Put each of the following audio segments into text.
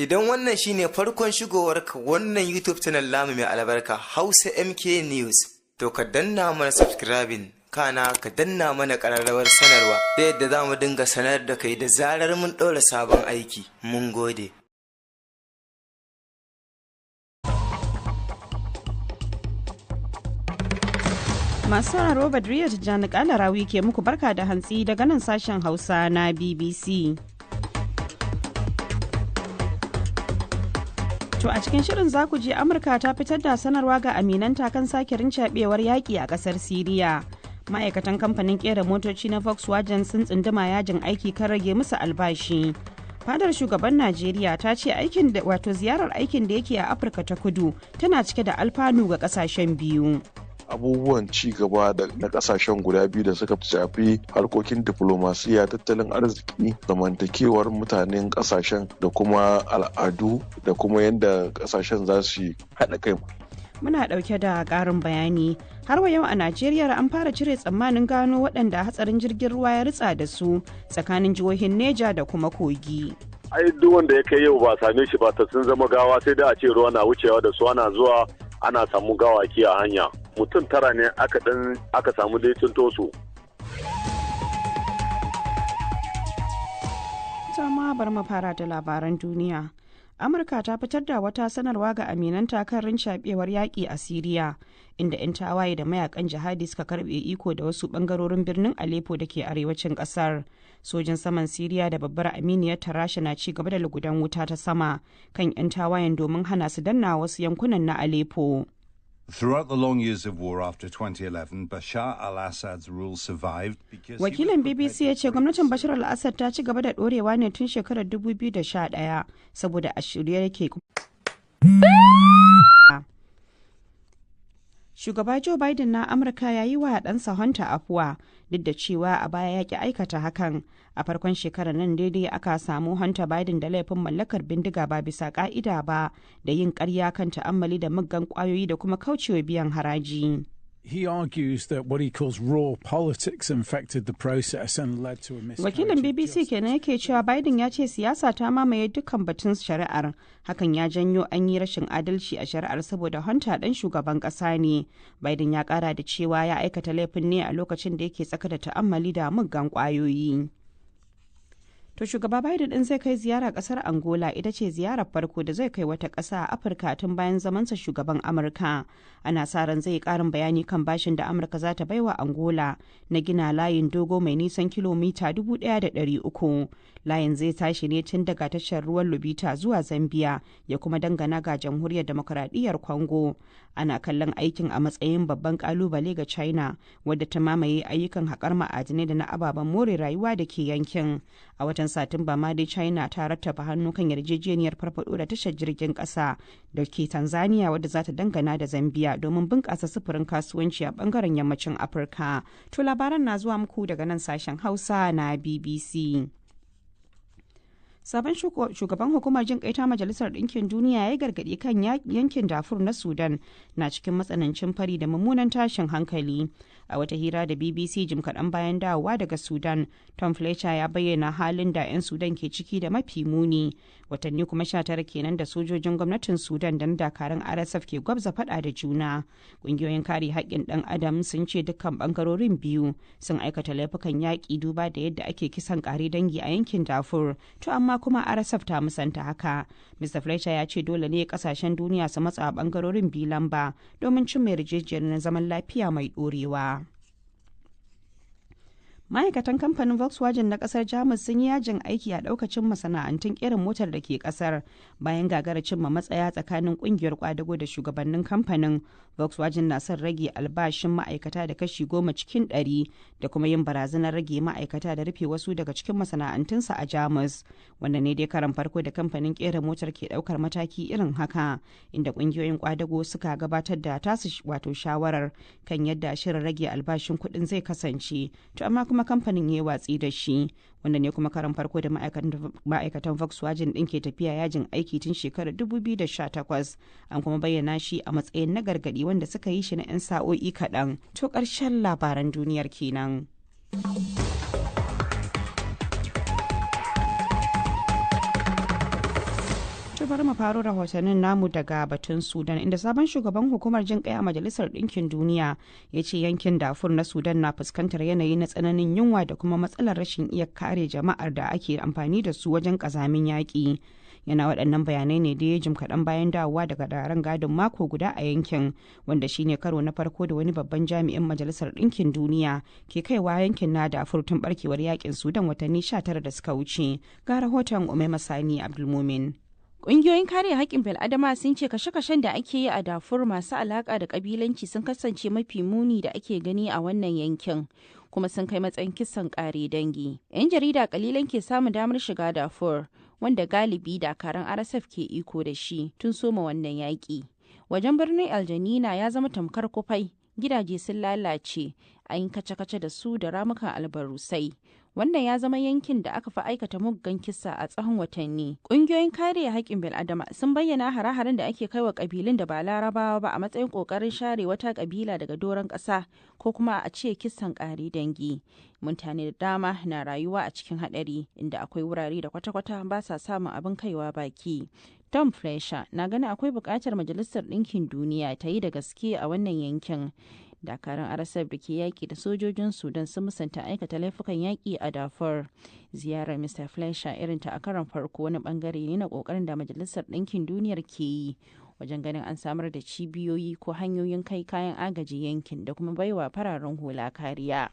Idan wannan shine farkon shigowarka wannan YouTube channel namu mai albarka, Hausa MK News, to ka danna mana subscribing, kana ka danna mana ƙararrawar sanarwa ta yadda za mu dinga sanar da kai da zarar mun ɗora sabon aiki. Mun gode. Masu sauraro, Badriya Tijjani Kalarawi ke muku barka da hantsi daga nan sashen Hausa na BBC. To, a cikin shirin za ku je Amurka ta fitar da sanarwa ga aminanta kan sake rincabewar yaƙi a ƙasar Siriya. Ma'aikatan kamfanin ƙera motoci na Volkswagen sun tsunduma yajin aiki kan rage musu albashi. Fadar shugaban Najeriya ta ce aikin da wato ziyarar aikin da yake a Afirka ta Kudu tana cike da alfanu ga ƙasashen biyu. Abubuwan ci gaba na kasashen guda biyu da suka shafi harkokin diplomasiya, tattalin arziki, zamantakewar mutanen kasashen da kuma al'adu da kuma yadda kasashen za su haɗa kai. Muna ɗauke da ƙarin bayani. Har wa yau a Najeriya, an fara cire tsammanin gano waɗanda hatsarin jirgin ruwa ya ritsa da su tsakanin jihohin Neja da kuma Kogi. Ai duk wanda ya kai yau ba same shi ba, ta sun zama gawa, sai da a ce ruwa na wucewa da su, ana zuwa ana samu gawaki a hanya. Mutum tara ne aka dan aka samu dai tosu. Ma bar mu fara da labaran duniya. Amurka ta fitar da wata sanarwa ga aminanta kan rincabewar yaƙi a Siriya, inda 'yan tawaye da mayakan jihadi suka karbe iko da wasu bangarorin birnin Aleppo da ke arewacin kasar. Sojin saman Siriya da babbar aminiyar ta Rasha na ci gaba da lugudan wuta ta sama kan 'yan tawayen domin hana su danna wasu yankunan na Aleppo. Throughout the long years of war after 2011, Bashar al-Assad's rule survived because Wakilin BBC ya ce gwamnatin Bashar al-Assad ta ci gaba da dorewa ne tun shekarar 2011 saboda a shirye yake. Shugaba Joe Biden na Amurka ya yi wa ɗansa Hunter afuwa, duk da cewa a baya ya ki aikata hakan. A farkon shekarar nan daidai aka samu Hunter Biden da laifin mallakar bindiga ba bisa ka'ida ba, da yin karya kan ta'ammali da muggan kwayoyi, da kuma kaucewa biyan haraji. He argues that what he calls raw politics infected the process and led to a miscarriage Wakilin of BBC justice. Kenan yake cewa Biden ya ce siyasa ta mamaye dukkan batun shari'ar. Hakan ya janyo an yi rashin adalci a shari'ar saboda Hunter dan shugaban kasa ne. Biden ya kara da cewa ya aikata laifin ne a lokacin da yake tsaka da ta'ammali da muggan kwayoyi. To, shugaba Biden din zai kai ziyara kasar Angola, ita ce ziyarar farko da zai kai wata ƙasa a Afirka tun bayan zamansa shugaban Amurka. Ana sa ran zai ƙarin bayani kan bashin da Amurka za ta baiwa Angola na gina layin dogo mai nisan kilomita 1,300. Layin zai tashi ne tun daga tashar ruwan Lobito zuwa Zambia ya kuma dangana ga Jamhuriyar Demokuraɗiyyar Congo. Ana kallon aikin a matsayin babban kalubale ga China, wadda ta mamaye ayyukan haƙar ma'adinai da na ababen more rayuwa da ke yankin. A watan Satumba ma dai China ta rattaba hannu kan yarjejeniyar farfado da tashar jirgin ƙasa da ke Tanzania, wadda za ta dangana da Zambia domin bunƙasa sufurin kasuwanci a bangaren yammacin Afirka. To, labaran na zuwa muku daga nan sashen Hausa na BBC. Sabon shugaban hukumar jin kai ta Majalisar Ɗinkin Duniya ya gargaɗi kan yankin Darfur na Sudan na cikin matsanancin fari da mummunan tashin hankali. A wata hira da BBC jim kaɗan bayan dawowa daga Sudan, Tom Fletcher ya bayyana halin da 'yan Sudan ke ciki da mafi muni. Watanni kuma 19 kenan da sojojin gwamnatin Sudan da na dakarun RSF ke gwabza faɗa da juna. Ƙungiyoyin kare haƙƙin ɗan adam sun ce dukkan ɓangarorin biyu sun aikata laifukan yaƙi, duba da yadda ake kisan ƙare dangi a yankin Darfur. To, amma kuma RSF ta musanta haka. Mr. Fletcher ya ce dole ne kasashen duniya su matsa bangarorin biyu lamba domin cimma yarjejeniyar zaman lafiya mai dorewa. Ma'aikatan kamfanin Volkswagen na kasar Jamus sun yi yajin aiki a daukacin masana'antun kirin motar da ke kasar bayan gagara cimma matsaya tsakanin kungiyar kwadago da shugabannin kamfanin. Volkswagen na son rage albashin ma'aikata da kashi 10% da kuma yin barazanar rage ma'aikata da rufe wasu daga cikin masana'antunsa a Jamus. Wannan ne dai karan farko da kamfanin kera motar ke daukar mataki irin haka, inda kungiyoyin kwadago suka gabatar da tasu wato shawarar kan yadda shirin rage albashin kuɗin zai kasance, to amma kuma kamfanin ya yi watsi da shi. Wanda ne kuma karan farko da ma'aikatan Volkswagen din ke tafiya yajin aiki tun shekarar 2018. An kuma bayyana shi a matsayin na gargadi wanda suka yi shi na 'yan sa'o'i kaɗan. To, ƙarshen labaran duniyar kenan. To bari mu faro rahotannin namu daga batun Sudan, inda sabon shugaban hukumar jin kai a Majalisar Ɗinkin Duniya ya ce yankin Darfur na Sudan na fuskantar yanayi na tsananin yunwa da kuma matsalar rashin iya kare jama'ar da ake amfani da su wajen ƙazamin yaƙi. Yana waɗannan bayanai ne da ya jim kaɗan bayan dawowa daga daren gadin mako guda a yankin, wanda shine karo na farko da wani babban jami'in Majalisar Ɗinkin Duniya ke kaiwa yankin na Darfur tun barkewar yakin Sudan watanni 19 da suka wuce. Ga rahoton Umaima Sani Abdulmumin. Ƙungiyoyin kare haƙƙin bil'adama sun ce kashe-kashen da ake yi a Darfur masu alaƙa da ƙabilanci sun kasance mafi muni da ake gani a wannan yankin, kuma sun kai matsayin kisan ƙare dangi. 'Yan jarida ƙalilan ke samun damar shiga Darfur, wanda galibi dakaran RSF ke iko da shi tun soma wannan yaƙi. Wajen birnin Aljanina ya zama tamkar kufai, gidaje sun lalace, an yi kace-kace da su da ramukan albarusai. Wannan ya zama yankin da aka fi aikata muggan kisa a tsawon watanni. Ƙungiyoyin kare haƙƙin bil'adama sun bayyana hare-haren da ake kaiwa ƙabilun da ba Larabawa ba a matsayin ƙoƙarin share wata ƙabila daga doron ƙasa, ko kuma a ce kisan ƙare dangi. Mutane da dama na rayuwa a cikin haɗari, inda akwai wurare da kwata-kwata ba sa samun abin kaiwa baki. Tom Fletcher na ganin akwai buƙatar Majalisar Ɗinkin Duniya ta yi da gaske a wannan yankin. Dakarun RSF da ke yaƙi da sojojin Sudan sun musanta aikata laifukan yaƙi a Darfur. Ziyarar Mr Fletcher irin ta a karon farko wani bangare ne na ƙoƙarin da Majalisar Ɗinkin Duniyar ke yi wajen ganin an samar da cibiyoyi ko hanyoyin kai kayan agaji yankin da kuma baiwa fararen hula kariya.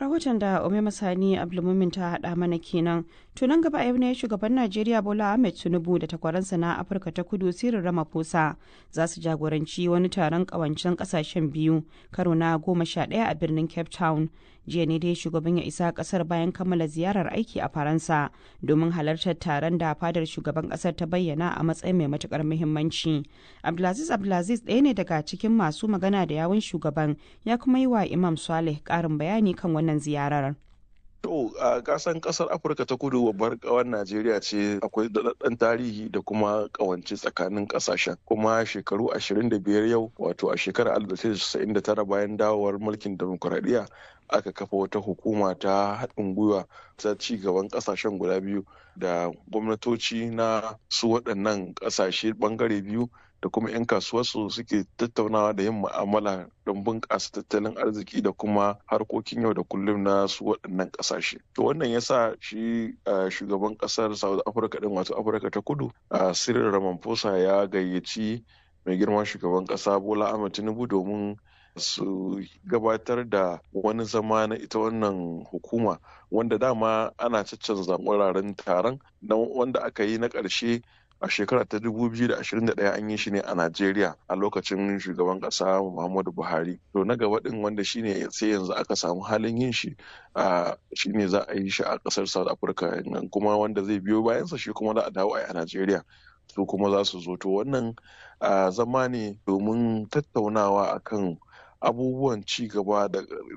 Rahoton da Ome Sani Abdulmumin ta haɗa mana kenan. Tunan gaba yau ne shugaban Najeriya Bola Ahmed Tinubu da takwaransa na Afirka ta Kudu Cyril Ramaphosa za su jagoranci wani taron ƙawancen ƙasashen biyu karo na 11 a birnin Cape Town. Jiya ne dai shugaban ya isa kasar bayan kammala ziyarar aiki a Faransa domin halartar taron da fadar shugaban kasar ta bayyana a matsayin mai matukar muhimmanci. Abdulaziz Abdulaziz ɗaya ne daga cikin masu magana da yawun shugaban, ya kuma yi wa Imam Saleh ƙarin bayani kan wannan ziyarar. To, a kasan kasar Afirka ta Kudu babbar kawar Najeriya ce, akwai daɗaɗɗen tarihi da kuma kawance tsakanin kasashen. Kuma shekaru 25 yau, wato a shekarar 1999 bayan dawowar mulkin demokuraɗiyya, aka kafa wata hukuma ta haɗin gwiwa ta ci gaban kasashen guda biyu da gwamnatoci na su waɗannan ƙasashe ɓangare biyu da kuma 'yan kasuwarsu suke tattaunawa da yin mu'amala don bunƙasa tattalin arziki da kuma harkokin yau da kullum na su waɗannan ƙasashe. To, wannan yasa shi shugaban ƙasar South Africa ɗin, wato Afirka ta Kudu, Cyril Ramaphosa, ya gayyaci mai girma shugaban ƙasa Bola Ahmed Tinubu domin su gabatar da wani zama na ita wannan hukuma, wanda dama ana caccanza wuraren taron, wanda aka yi na ƙarshe a shekara ta 2021 an yi shi ne a Najeriya a lokacin shugaban kasa Muhammadu Buhari. To, na gaba din wanda shine sai yanzu aka samu halin yin shi shine za a yi shi a kasar South Africa, kuma wanda zai biyo bayansa shi kuma za a dawo a Najeriya. Su kuma za su zo. To, wannan zama ne domin tattaunawa akan abubuwan ci gaba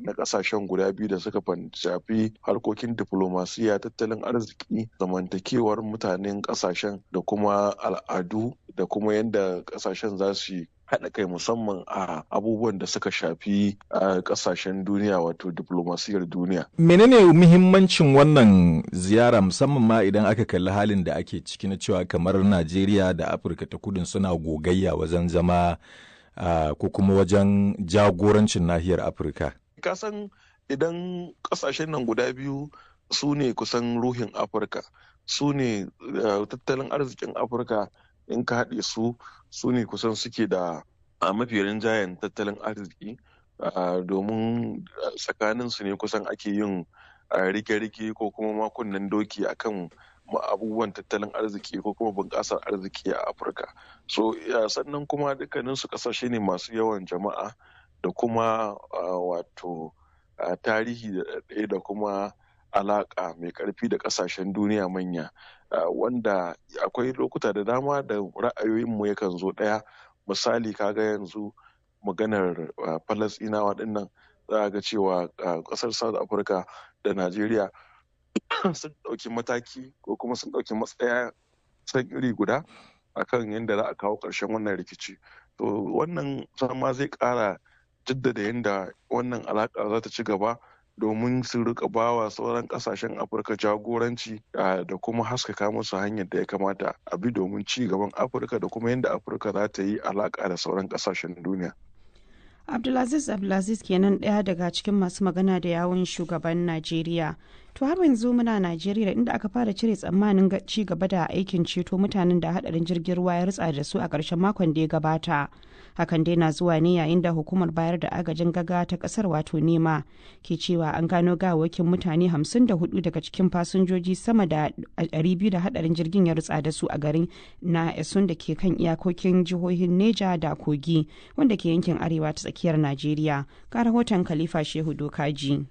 na kasashen guda biyu da suka shafi harkokin diplomasiya, tattalin arziki, zamantakewar mutanen kasashen da kuma al'adu, da kuma yadda kasashen za su haɗa kai, musamman a abubuwan da suka shafi kasashen duniya, wato diplomasiyar duniya. Menene muhimmancin wannan ziyara, musamman ma idan aka kalli halin da ake ciki na cewa kamar Najeriya da Afirka ta Kudun suna gogayya wajen zama ko kuma wajen jagorancin nahiyar Afirka? Kasan idan kasashen nan guda biyu su ne kusan ruhin Afirka, su ne tattalin arzikin Afirka. In ka haɗe su, su ne kusan suke da a mafi rinjayen tattalin arziki, domin tsakanin su ne kusan ake yin rike-rike ko kuma makunnan doki akan abubuwan tattalin arziki ko kuma bunƙasar arziki a Afirka. So sannan kuma dukkanin su ƙasashe ne masu yawan jama'a da kuma wato tarihi da ɗaya da kuma alaƙa mai ƙarfi da ƙasashen duniya manya, wanda akwai lokuta da dama da ra'ayoyinmu yakan zo ɗaya. Misali, kaga yanzu maganar Falasɗinawa ɗin nan, za a ga cewa ƙasar South Africa da Najeriya sun ɗauki mataki ko kuma sun ɗauki matsaya san iri guda akan yadda za a kawo ƙarshen wannan rikici. To, wannan zama zai ƙara jaddada yadda wannan alaƙa za ta ci gaba. domin su rika bawa sauran kasashen Afirka jagoranci da kuma haskaka musu hanyar da ya kamata a bi domin ci gaban Afirka da kuma yadda Afirka za ta yi alaka da sauran kasashen duniya. Abdulaziz Abdulaziz kenan ɗaya daga cikin masu magana da yawun shugaban Najeriya. To har yanzu muna Najeriya, inda aka fara cire tsammanin ci gaba da aikin ceto mutanen da hadarin jirgin ruwa ya ritsa da su a ƙarshen makon da ya gabata. Hakan dai na zuwa ne yayin da hukumar bayar da agajin gaga ta ƙasar, wato NEMA, ke cewa an gano gawakin mutane 54 daga cikin fasinjoji sama da 200 da hadarin jirgin ya ritsa da su a garin na Esun da ke kan iyakokin jihohin Neja da Kogi, wanda ke yankin arewa ta tsakiyar Najeriya. Ga rahoton Khalifa Shehu Dokaji.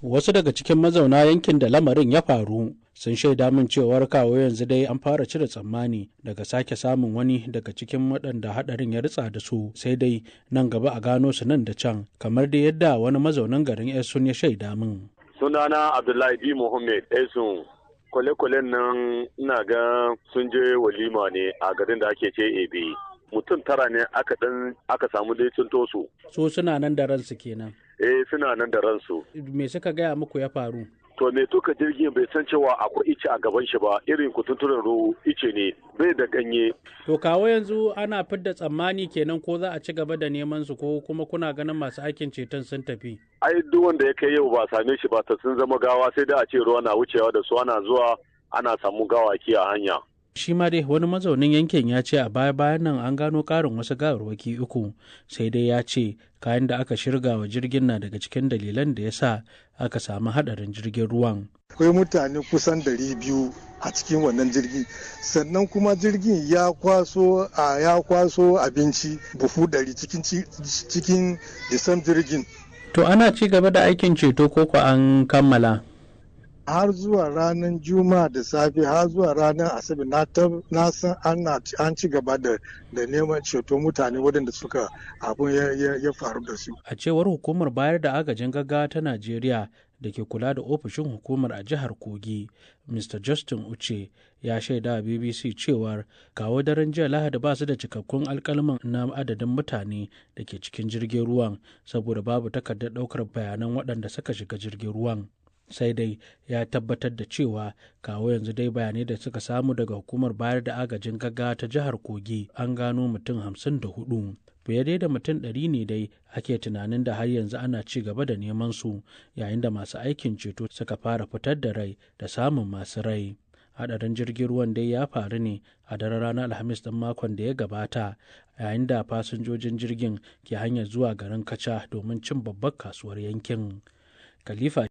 Wasu daga cikin mazauna yankin da lamarin ya faru sun shaida min cewar kawo yanzu dai an fara cire tsammani daga sake samun wani daga cikin waɗanda haɗarin ya ritsa da su, sai dai nan gaba a gano su nan da can, kamar dai yadda wani mazaunin garin Esun ya shaida min. Sunana Abdullahi B. Muhammad, Esun. Kwale-kwalen nan ina ga sun je walima ne a garin da ake ce Ebe. Mutum 9 ne aka dan aka samu dai tsinto su. Su suna nan da ransu kenan? Eh, suna nan da ransu. Me suka gaya muku ya faru? To, mai tuka jirgin bai san cewa akwai ice a gaban shi ba, irin kututturen ruwa ice ne bai da ganye. To, kawo yanzu ana fidda tsammani kenan ko za a ci gaba da neman su, ko kuma kuna ganin masu aikin ceton sun tafi? Ai duk wanda ya kai yau ba same shi ba, ta sun zama gawa, sai dai a ce ruwa na wucewa da su, ana zuwa ana samu gawaki a hanya. Shi ma dai wani mazaunin yankin ya ce a baya bayan nan an gano karin wasu gawarwaki uku, sai dai ya ce kayan da aka shirga wa jirgin na daga cikin dalilan da ya sa aka samu hadarin jirgin ruwan. Akwai mutane kusan 200 a cikin wannan jirgi, sannan kuma jirgin ya kwaso abinci buhu 100 cikin disan jirgin. To, ana ci gaba da aikin ceto ko ko an kammala? Har zuwa ranar Juma'a da safe, har zuwa ranar Asabar, na san an ci gaba da neman ceto mutane waɗanda suka abun ya faru da su. A cewar hukumar bayar da agajin gaggawa ta Najeriya da ke kula da ofishin hukumar a jihar Kogi, Mr. Justin Uche, ya shaida wa BBC cewar kawo daren jiya Lahadi ba su da cikakkun alkalman na adadin mutane da ke cikin jirgin ruwan, saboda babu takardar ɗaukar bayanan waɗanda suka shiga jirgin ruwan. Sai dai ya tabbatar da cewa kawo yanzu dai bayanai da suka samu daga hukumar bayar da agajin gaggawa ta jihar Kogi, an gano mutum 54. Fiye dai da mutum 100 ne dai ake tunanin da har yanzu ana ci gaba da neman su, yayin da masu aikin ceto suka fara fitar da rai da samun masu rai. Hadarin jirgin ruwan dai ya faru ne a daren ranar Alhamis ɗin makon da ya gabata, yayin da fasinjojin jirgin ke hanyar zuwa garin Kacha domin cin babbar kasuwar yankin. Khalifa